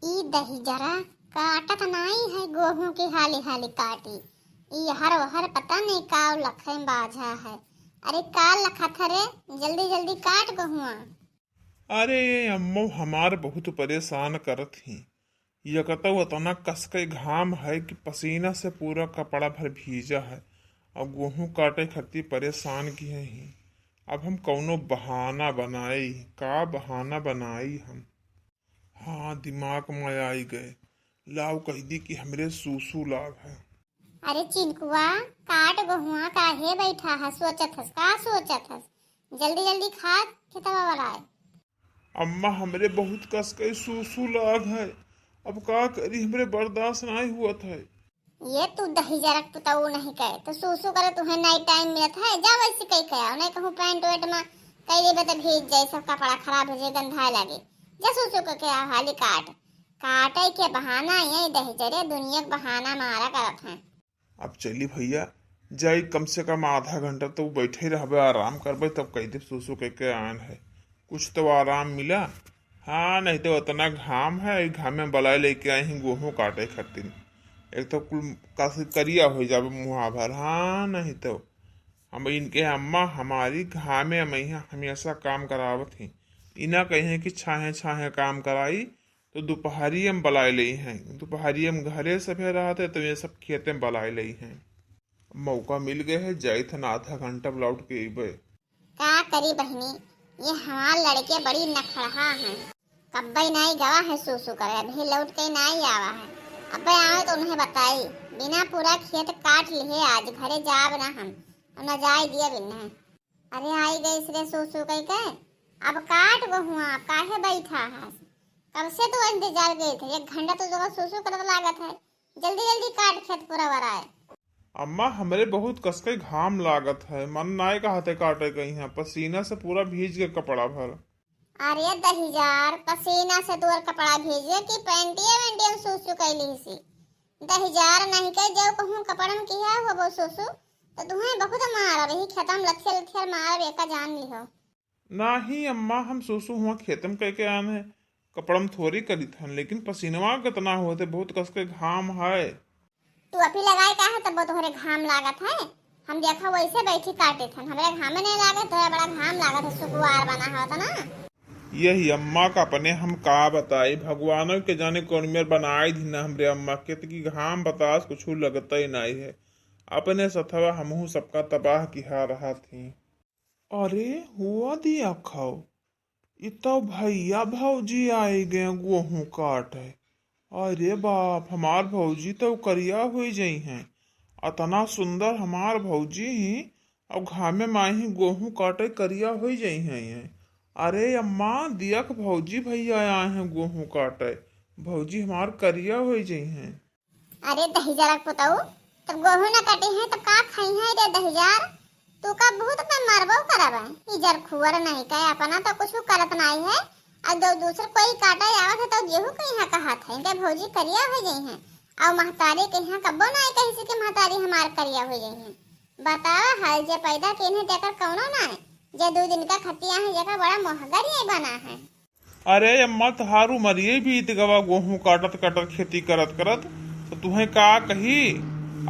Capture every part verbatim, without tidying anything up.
ई दहिजरा काटत नाई है गोहूँ के, हाली हाली काटी। ई हर वहर पता नहीं का लखे बाझा है। अरे का लखत है रे, जल्दी जल्दी काट गोहुआ। अरे अम्मो हमार बहुत परेशान करत ही। यकतौ अतना कसके घाम है कि पसीना से पूरा कपड़ा भर भीजा है। अब गोहूँ काटे खातिर परेशान किहे ही। अब हम कौनो बहाना बनाई, का बहाना बनाई हम? हाँ, दिमाग में आई गए। लाओ कह दी कि हमरे सूसू लाग है। अरे चिनकुआ, काट गोहुआ, काहे बैठा है, सोचत हस, का सोचत हस? जल्दी जल्दी खा, खेतवा वाला है। अम्मा, हमरे बहुत कसके सूसू लाग है, अब का करी, हमरे बर्दाश्त नाई हुअत है। ये तू दहिजरक पुतऊ नहीं कहे, तो सूसू करे तुहे नाई टाइम मिलत है, जा वैसे कही के आओ, नहीं कहूँ पैंट वेंट में कई लेबे तो भीज जाए, सब कपड़ा खराब हो जाए, गंधाए लागे। जा सूसू करके आओ, हाली काट। काटे के बहाना, ये दहिजरे दुनिया के बहाना मारा करत हैं। अब चली भैया, जाई, कम से कम आधा घंटा तो बैठे रहबे, आराम करबे, तब कह देब सूसू कह के आन है, कुछ तो आराम मिला। हाँ, नहीं तो उतना घाम है, ई घाम में बलाए लेके आई ही गोहूँ काटे खातिर। एक तो कुल काफी करिया हो जाबे मुँहा भर। हाँ, नहीं तो हम इनके अम्मा हमारी घामे में यहाँ हमेशा काम करावत ही। इना कहे कि छाहे छाहे काम कराई, तो दोपहरिये में बलाए लेई हैं। दोपहरिये में घरे सभे रहत है, तो ये सब खेते में बलाए लेई हैं। मौका मिल गए है, जाइत हन, आधा घंटा में लौट के अइबे। का करी बहिनी, ये हमार लड़के बड़ी नखड़हा हैं। कब्बे नाई गवा है सूसू करे, अभी लौट के नाई आवा है। अबे आवे तो उन्हें बताई, बिना पूरा खेत काट लिहे आज, घरे जाब ना हम, और न जाए दिया बिन्हें। अरे आई गइस रे सूसू कह के, अब काट गोहुआ, अब काहे बैठा है? कब से तो इंतजार गई थे, एक घंटा तो तोका सूसू करत लागत है, जल्दी जल्दी काट खेत पूरा वराए। अम्मा, हमरे बहुत कसके घाम लागत है, मन नाय कहते काटे कहीं है, पसीना से पूरा भीज के कपड़ा भर। अरे दहिजार, पसीना से तोर कपड़ा भीजे कि पैंटिया वैंटिया में सूसू कैली सी? दहिजार नहीं के जो कहूँ कपड़न किया हुआ वो सूसू, तो तुम्हें बहुत मार रही, खेतम लथिया लथिया मार बेका जान लिहो। नाही अम्मा, हम सूसू हुआ खेतम कह के आन है, कपड़म थोड़ी करित हन, लेकिन पसीनवा कितना होते, बहुत कसके घाम है। तू अभी लगाए का है, तब तोहरे घाम लागत है। हम देखा वैसे बैठी काटे थन, हमरे घामे नहीं लागे, तोहरे बड़ा घाम लागत है, सुकुवार बना होता ना। यही अम्मा का अपने हम का बताई, भगवानों के जाने कौन मेर बनाए दिन हमरे अम्मा के, कि घाम बतास कुछ लगता ही नहीं है। अपने सथवा हमहू सबका तबाह किहा रहा थी। अरे हुआ दिया खाओ, इ तो भैया भौजी आए गए गोहूँ काटे। अरे बाप, हमार भौजी तो करिया हुई जई हैं। अतना सुंदर हमार भौजी ही, अब घामे माई ही गोहूँ काटे करिया हुई जई हैं ये। अरे अम्मा, दियक भौजी भैया आए हैं गोहूँ काटे, भौजी हमार करिया हुई जई हैं। अरे दहिजरक पुतऊ, तब गोहूँ न कटे हैं तब का खाई हैं रे दहिजार? तू का बहुत में मरबो करब है। ई जरखुअर नहीं कहे, अपना तो कुछ करत नहीं है, और दो दूसर कोई काटे आवत है तो गेहूँ कहीं कहत है, इनके भौजी करिया हो गई हैं। और महतारी के यहाँ कब्बो नहीं कही से कि महतारी हमार करिया हो गई हैं। बतावा, हाल जे पैदा के इन्हें तेकर कौनो ना है, जे दो दिन का खतिया है, जेकर बड़ा मोहगर ये बना है। अरे अम्मा, तोहार उमरिये बीत गवा, गोहूँ काटत काटत, खेती करत करत, तो तुहें का कही?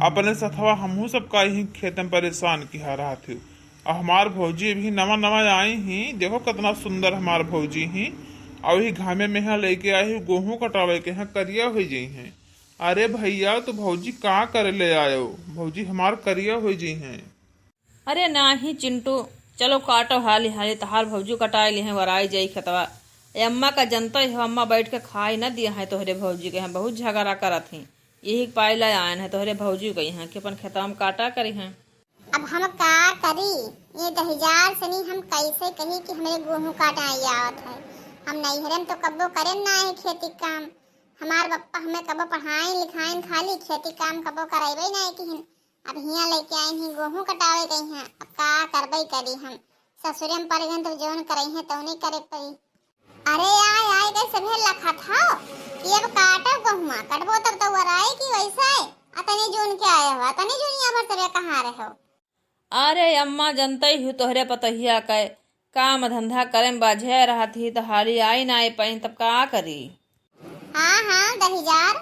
अपने सथवा हमहू सब का ही खेत में परेशान किहा रहत हो। आ हमार भौजी अभी नवा नवा आई ही, देखो कितना सुंदर हमार भौजी ही। और ही घामे में यहाँ लेके आई ही, गोहूँ कटावे के यहाँ करिया हो जई हैं। अरे भैया, तो भौजी का करे ले आयो? भौजी हमार करिया हो जई हैं। अरे नाही चिंटू, चलो काटो हाली हाली, तहार भौजी कटाई ली हैं, वराई जाई खेतवा। ए अम्मा का जनता हो, अम्मा बैठ के खाई न दिया है तोहरे भौजी के, हम बहुत झगड़ा करत ही, यही पाई ला आयन है तोहरे भौजी के यहाँ कि अपन खेतवा में काटा करी हैं। अब हम का करी, ये दहिजार से नहीं हम कैसे कही कि हमरे गोहूँ काटा आई आवत है। हम नैहरे में तो कब्बो करे ना है खेती काम, हमार बप्पा हमें कब्बो पढ़ाई लिखाई, खाली खेती काम कब्बो कराई ना है कि अब हियाँ लेके आई ही, गोहूँ कटावे गई हैं, अब का करबे करी हम। ससुरे में पड़ गए तो जौन करे हैं तौने करे पड़ी। अरे आय, आय गए सभे लखत हो कि अब काटब गोहुआ, कटबो तब तो वराई की वैसे। अतनी जून के आए हो, अतनी जूनिया भर सभे कहाँ रहे हो? अरे अम्मा, जनते ही तोहरे पतहिया के काम धंधा करे में बाझे रहत ही तो हाली आई ना आई पाई, तब का करी? हाँ, हाँ, दहिजार,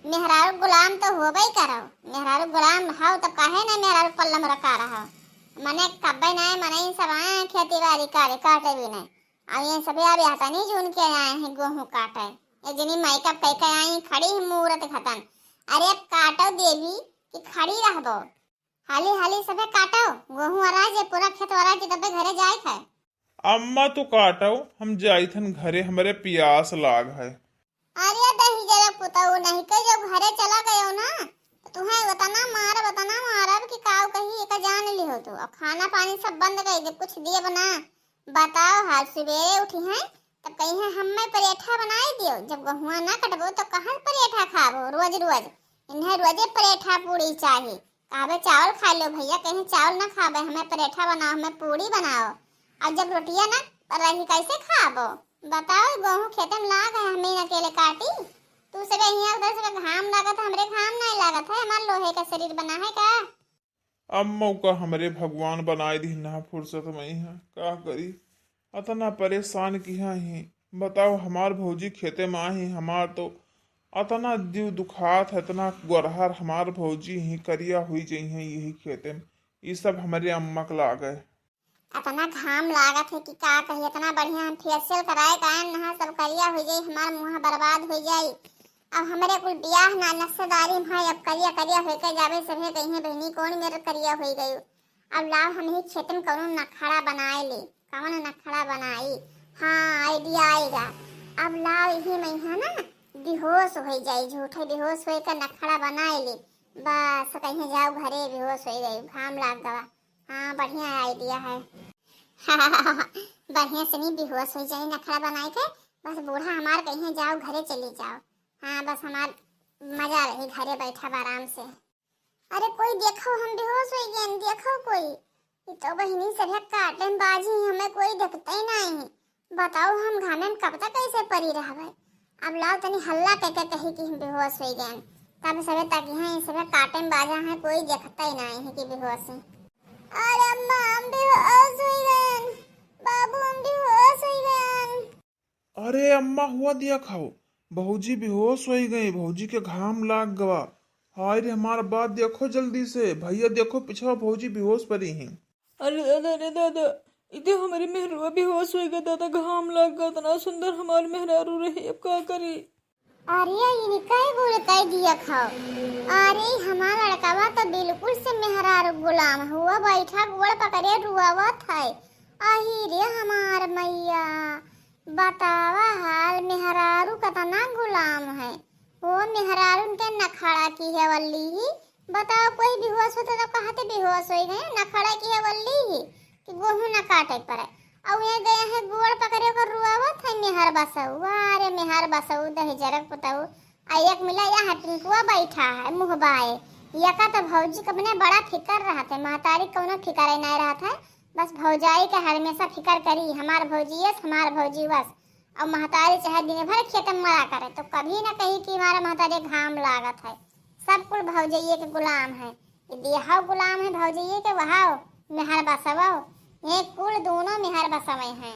मेहरारू गुलाम तो होबे करौ। मेहरारू गुलाम हौ, तब काहे ना मेहरारू पल्लम रखा रहा? मने कब्बे ना, मने इन सब आए हैं खेती बाड़ी करे, काटे भी नहीं। अब ये सब अब यहाँ तनी जून के आए हैं गोहूँ काटे। ये जनी मेकअप कई के आई, खड़ी है मूरत खतन। अरे अब काटो देवी कि खड़ी रहबो? हाली हाली सबे काटो, गोहूँ अराजे, पूरा खेत अराजे, तबे घरे जाए है। अम्मा तू काटो, हम जाइत हन घरे, हमरे पियास लाग है। अरे दहिजरा पुतऊ नहीं के जब घरे चला गयो ना, तो तुहें उतना मारब, उतना मारब कि काऊ कही एका जान लिहो तू। और खाना पानी सब बंद कर दे, कुछ दियब ना। बताओ, हाल सुबेरे उठी हैं, तब कही है हमें परेठा बनाई दियो। जब गहुआ ना कटबो तो कहाँ परेठा खाबो रोज रोज? इन्हें रोजे परेठा पूरी चाही। कहबे चावल खा लो भैया, कहीं चावल ना खाबे, हमें परेठा बनाओ, हमें पूरी बनाओ। अब जब रोटियां ना रही कैसे खाबो? बताओ, गोहूँ खेते में लाग है, हमें अकेले काटी? तू सबे हियाँ उधर सबे घाम लागत है, हमरे घाम नहीं लागत है, हमार लोहे का शरीर बना है का? अब मौका हमरे भगवान बनाए दिहन ना फुर्सत में है, का करी? अतना परेशान किहा ही। बताओ, हमार भौजी खेते में आई, हमार तो अतना दिल दुखात है, इतना गोरहर हमार भौजी ही करिया हुई जई है यही खेते में। ई सब हमरे अम्मा के लाग है। अतना घाम लागत है कि का कही, इतना बढ़िया हम फेशियल कराए के आएन नहा, सब करिया हो जाई, हमार मुँह बर्बाद हो जाई। अब हमरे कुल बियाह ना नक्शेदारी में है, अब करिया करिया होके जाबे, सभे कहिए बहनी कौन मेरे करिया हो गई। अब लाओ हम ही खेत में कौनो नखड़ा बनाए ले। कौन नखड़ा बनाई? हाँ, आइडिया आएगा। अब लाओ यही में है ना, बेहोश हो जाई, झूठे बेहोश होए का नखड़ा बनाए ले। बस कहीं जाओ घरे, बेहोश हो गई, घाम लाग गवा। हाँ, बढ़िया आइडिया है। बढ़िया से नहीं बेहोश हो जाए नखड़ा बनाए के, बस बूढ़ा हमार कहीं जाओ घरे चली जाओ। हाँ, बस हमार मजा रही घरे बैठा आराम से। अरे कोई देखो, हम बेहोश हो गए, देखो कोई। ये तो बहिनी सभे काटन बाजी, हमें कोई देखते ही नहीं। बताओ, हम घामे में कब तक ऐसे पड़ी रहबे? अब लाओ तनी हल्ला कह के कही कि हम बेहोश हो गए, तब सभे ताकि हैं, सभे काटन बाजा हैं, कोई देखते ही नहीं है कि बेहोश है। अरे अम्मा, हम बेहोश हो गए, बाबू, हम बेहोश हो गए। अरे अम्मा, हुआ दिया खाओ, भौजी बेहोश हो गई, भौजी के घाम लाग गवा। हाय रे हमार बात, देखो जल्दी से, भैया देखो पिछवा भौजी बेहोश पड़ी हैं। अरे दादा, अरे दादा, इते हमारे मेहरुआ बेहोश हो गए दादा, घाम लाग गवा, इतना सुंदर हमार मेहरारू रही, अब का करी? अरे इनका ही गुड़ कह दिया खाओ। अरे हमार लड़कवा तो बिल्कुल से मेहरारू गुलाम हुआ, बैठा गोड़ पकड़े रुआवत है। अही रे हमार मैया, बतावा हाल, मेहरारू कतना गुलाम है। वो मेहरारू के नखड़ा की है वल्ली ही। बताओ, कोई बेहोश होता तो कहते बेहोश हो गए, नखड़ा की है वल्ली ही कि गोहूँ न काटे पड़े। और ये गए हैं गोड़ पकड़े ओकर रुआवत है मेहर बसऊ। वाह रे मेहर बसऊ, दहिजरक पुतऊ। आ एक मिला यहाँ टिंकुआ बैठा है मुँह बाए। यका तो भौजी कबने बड़ा फिकर रहत है, महतारी कौनो फिकर नहीं रहत है। बस भौजाई के हमेशा फिकर करी, हमार भौजी यस, हमार भौजी वस। और महतारी चाहे दिन भर खेत में मरा करे, तो कभी ना कही कि हमारा महतारी घाम लागत है। सब कुल भौजइये के गुलाम है। ये देहाव गुलाम है भौजइये के, वहाव मेहर बसवाओ। ये कुल दोनों मेहर बसवे हैं।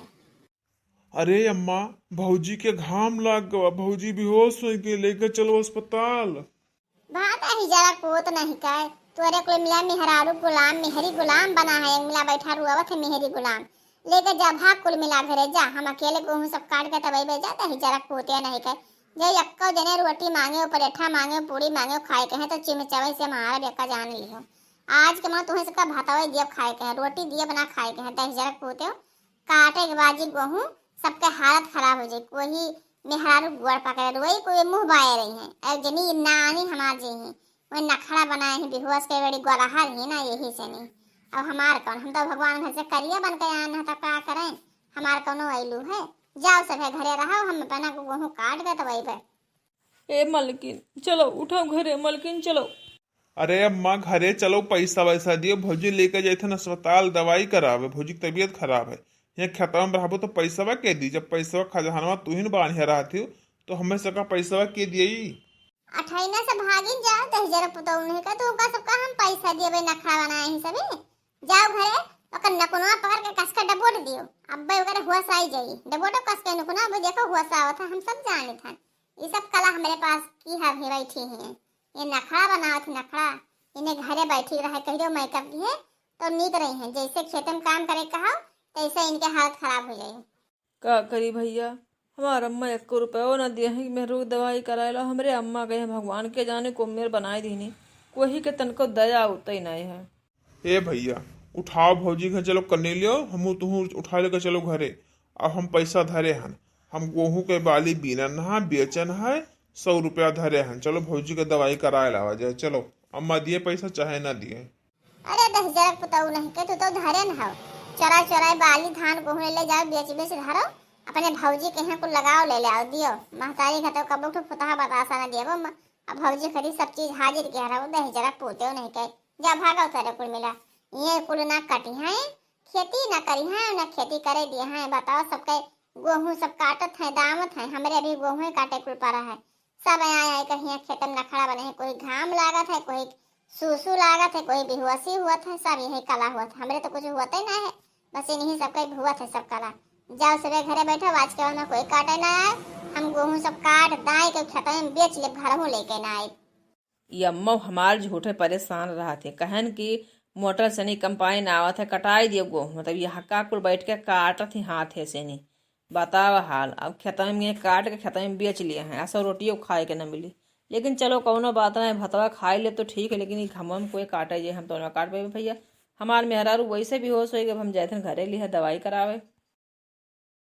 अरे अम्मा, भौजी के घाम लाग गवा, भौजी बेहोश हो गई, लेके चलो अस्पताल। बात अही जरा कोत नहीं काय, तोरे कुल मिला मेहरारू गुलाम, मेहरी गुलाम बना है, एक मिला बैठा रुआवत है मेहरी गुलाम। लेके जा भाग कुल मिला घरे जा, हम अकेले गोहूँ सब काट के तबई बे जात अही जरा कोते नहीं काय। जे यक्को जने रोटी मांगे, परेठा मांगे, पूरी मांगे, खाए के हैं तो चिमचवे से मारा बेका जान लिहो। आज के मन तुम्हें सबका भातवे दियब खाए के हैं, रोटी दियब ना खाए के हैं, दही जरा कोते काटे के बाद जी गोहूँ सबके हालत खराब हो जाई। कोई मेहरारू गोड़ पकड़े रोई, कोई मुँह बाए रही हैं। अब जनी नानी हमार जी हैं, वही नखड़ा बनाए हैं, बेहोश के बड़ी गोरहर ही ना, यही से नहीं। अब हमार कौन, हम तो भगवान घर से करिया बन के आए हैं, तो का करें, हमार कौनो अइलू है। जाओ सभे घरे रहो, हम अपना को गोहूँ काट के तो वही पे। ए मलकिन, चलो उठाओ घरे, मलकिन चलो। अरे अम्मा, घरे चलो, पैसा वैसा दियो, भौजी लेके जाइथन अस्पताल दवाई करावे, भौजी की तबीयत खराब है। यहाँ खेतवा में रहबो तो पैसवा के दी, जब पैसवा खजहनवा तू ही न बांधिया रहती हो, तो हमें सबका पैसवा के दिए? अठैना से भागिन जा, दहिजर पुतौ नहीं का, तो ओका सबका हम पैसा दिए, नखरा बनाए ही सभी। जाओ घरे, ओकर नकुनवा पकड़ के कस के डबोट दियो, अब्बे ओकर होश आई जाई। डबोटो कस के नकुनवा, अब देखो होश आवत है, हम सब जानित हन। ई सब कला हमरे पास की हर ही बैठी हैं, ये नखड़ा बनावत है नखड़ा। इन्हें घरे बैठी रहे, कह दो मेकअप की है तो नीक रही हैं, जैसे खेते में काम करे कहो तैसे इनके हालत खराब हो जाए। का करी भैया, हमार अम्मा एको रुपयो ना दिए हैं कि मेहरारू के दवाई कराए ला। हमरे अम्मा के यहाँ भगवान के जाने को मेर बनाए दीनी, कोई के तनको दया उतई नहीं है। ए भैया, उठाओ भौजी के चलो कन्ने लियो, हमहू तुहू उठा लेके चलो घरे। अब हम पैसा धरे हन, हम गोहूँ के बाली बीनन है, बेचन है, सौ रुपया धरे हन। चलो भौजी के दवाई कराए लावा जाए। चलो, अम्मा दिए पैसा चाहे ना दिए। अरे दहिजरक पुतऊ नहीं के, तू तो धरे न हव। चोराई चोराई बाली धान गोहूँ ले जाओ, बेच बेच धरो, अपने भौजी के यहाँ कुल लगाओ, ले ले आओ, दियो। महतारी घर तो कबो ठो फुतहा बतासा न दियो। अब भौजी खरी सब चीज हाजिर के हरव, दहिजरक पुतऊ नहीं के। जा भागो तेरे कुल मिला, ये कुल ना कटी हैं, खेती ना करी हैं, ना खेती करे दिए हैं। बताओ, सबके गोहूँ सब काटत हैं, दावत हैं, हमरे अभी गोहूँ काटे कुल पड़ा है। सब आए आए कहिया खेत में नखड़ा बने हैं, कोई घाम लागत है, कोई सूसू लागत है, कोई बेहोशी हुअत है, सब यही कला हुअत है। हमरे तो कुछ हुअत ही ना है, बस इन्हीं सबके हुअत है सब कला। जाओ सुबह घरे बैठो, आज के बाद में कोई काटे ना आए। हम गोहूँ सब काट दाए के खेत में बेच ले, घरहूँ लेके ना आए। ये अम्मा हमार झूठे परेशान रहत है, कहन कि मोटर से नहीं कंपाइन आवत है, कटाई दियो गोहूँ। मतलब यहाँ का कुल बैठ के काटत ही हाथ है से नहीं। बताओ हाल, अब खेतन में काट के खेतन में बेच लिए हैं, ऐसा रोटियो खाए के न मिली। लेकिन चलो कौनो बात ना है, भतवा खाई ले तो ठीक है, लेकिन ये घमवा में कोई काटे जे हम तो ना काट पाए भैया। हमार मेहरारू वैसे बेहोश हो गए, अब हम जाए थे घरे लिए दवाई करावे।